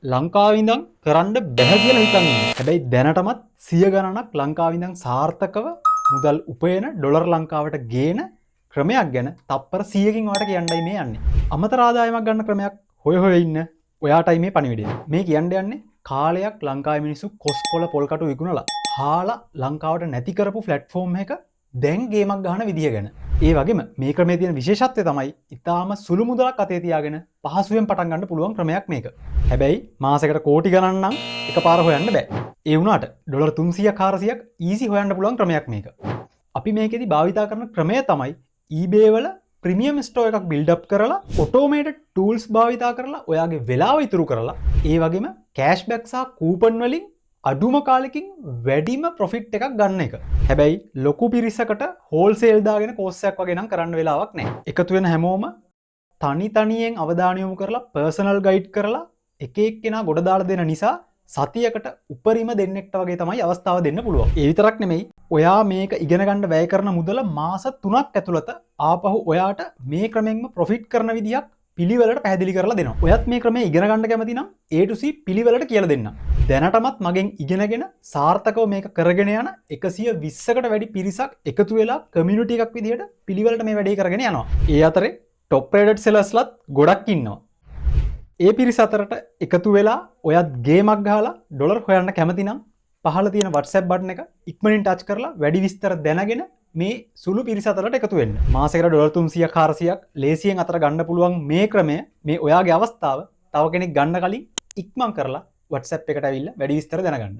ලංකාවේ ඉඳන් කරන්න බැහැ කියලා හිතන් ඉන්නේ. හැබැයි දැනටමත් සිය ගණනක් ලංකාවේ ඉඳන් සාර්ථකව මුදල් උපයන, ඩොලර් ලංකාවට ගේන ක්‍රමයක් ගැන තප්පර 100කින් ඔයාට කියන්නයි මේ යන්නේ. අමතර ආදායමක් ගන්න ක්‍රමයක් හොය හොය ඉන්න ඔයාටයි මේ පණිවිඩය. මේ කියන්න යන්නේ කාලයක් ලංකාවේ මිනිස්සු කොස්කොල පොල් කටු විකුණලා හාලා ලංකාවට නැති කරපු ප්ලැට්ෆෝම් එක දැන් ගේමක් ගහන විදිය ගැන. ඒ වගේම මේ ක්‍රමයේ තියෙන විශේෂත්වය තමයි ඉතාම සුළු මුදලක් අතේ තියාගෙන පහසුවෙන් පටන් ගන්න පුළුවන් ක්‍රමයක් මේක. හැබැයි මාසෙකට කෝටි ගණන් නම් එකපාර හොයන්න බෑ. ඒ වුණාට ඩොලර් 300ක් 400ක් ඊසි හොයන්න පුළුවන් ක්‍රමයක් මේක. අපි මේකෙදි භාවිතා කරන ක්‍රමය තමයි eBay වල ප්‍රීමියම් ස්ටෝර් එකක් බිල්ඩ් අප් කරලා, ඔටෝමේටඩ් ටූල්ස් භාවිතා කරලා, ඔයාගේ වෙලාව ඉතුරු කරලා, ඒ වගේම කෑෂ්බැක් සහ කූපන් වලින් අඩුම කාලෙකින් වැඩිම ප්‍රොෆිට් එකක් ගන්න එක. හැබැයි ලොකු පිරිසකට හෝල්සේල් දාගෙන කෝස් එකක් වගේ නම් කරන්න වෙලාවක් නැහැ. එකතු වෙන හැමෝම තනි තනියෙන් අවධානය යොමු කරලා, පර්සනල් ගයිඩ් කරලා, එක එක්කෙනා ගොඩ දාලා දෙන නිසා සතියකට උපරිම දෙන්නෙක්ට වගේ තමයි අවස්ථාව දෙන්න පුළුවන්. ඒ විතරක් නෙමෙයි, ඔයා මේක ඉගෙන ගන්න වැය කරන මුදල මාස 3ක් ඇතුළත ආපහු ඔයාට මේ ක්‍රමෙන්ම ප්‍රොෆිට් කරන විදිහක් පිළිවෙලට පැහැදිලි කරලා දෙනවා. ඔයත් මේ ක්‍රමය ඉගෙන ගන්න කැමති නම් A to Z පිළිවෙලට කියලා දෙන්න. දැනටමත් මගෙන් ඉගෙනගෙන සාර්ථකව මේක කරගෙන යන 120කට වැඩි පිරිසක් එකතු වෙලා කමියුනිටි එකක් විදිහට පිළිවෙලට මේ වැඩේ කරගෙන යනවා. ඒ අතරේ ටොප් රේටඩ් සෙලර්ස්ලත් ගොඩක් ඉන්නවා. ඒ පිරිස අතරට එකතු වෙලා ඔයත් ගේමක් ගහලා ඩොලර් හොයන්න කැමති නම් පහළ තියෙන WhatsApp button එක ඉක්මනින් ටච් කරලා වැඩි විස්තර දැනගෙන මේ සුළු පිරිස අතරට එකතු වෙන්න. මාසෙකට ඩොලර් 300ක් 400ක් ලේසියෙන් අතර ගන්න පුළුවන් මේ ක්‍රමය, මේ ඔයාගේ අවස්ථාව තව කෙනෙක් ගන්න කලින් ඉක්මන් කරලා WhatsApp එකට ඇවිල්ලා වැඩි විස්තර දැනගන්න.